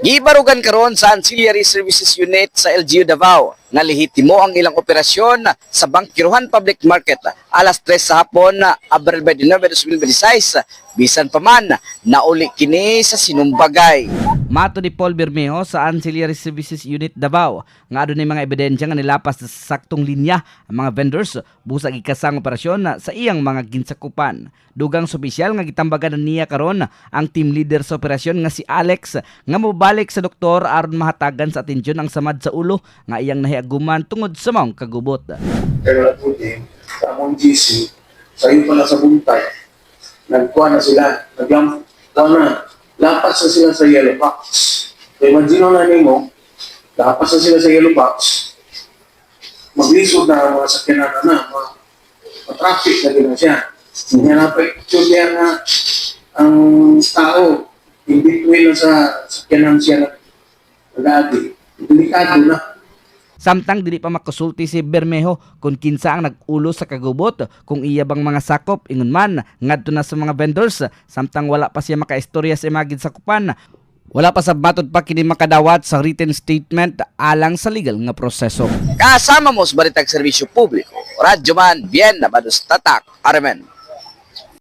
Gibarugan karon sa Ancillary Services Unit sa LGU Davao nga lehitimo ang ilang operasyon sa Bangkiruhan Public Market alas 3 sa hapon, Abril 29, 2026, bisan pa man nauli kini sa sinumbagay. Mato ni Paul Bermejo sa Ancillary Services Unit Davao nga adunay mga ebidensya nga nilapas sa saktong linya ang mga vendors busag ikasang operasyon sa iyang mga ginsakupan. Dugang sa opisyal nga gitambagan na niya karon ang team leader sa operasyon nga si Alex nga mobalik sa doktor aron mahatagan sa atensyon ang samad sa ulo nga iyang nahiaguman tungod sa maong kagubot. Pero nabuti, sa among GC, sa iyo pala sa buntag, nagkuha na sila, naglam, kuha na, lapas na sila sa yellow box. So imagine na nimo, lapas na sila sa yellow box, maglisod na ang mga sakyanan na na, mga, traffic na gina siya. Nga na picture niya nga ang tao, in between na sa sakyanan siya na nag-aagi. Delikado na. Samtang dili pa makasulti si Bermejo kung kinsa ang nag-ulo sa kagubot, kung iya bang mga sakop, ingon man ngadto na sa mga vendors, samtang wala pa siya makaistorya sa imagid sakupan. Wala pa sa matod pa kini makadawat sa written statement alang sa legal nga proseso. Kasama mo sa Balitag Serbisyo Publiko, Radyoman Bien Nabados Tatak, Armen.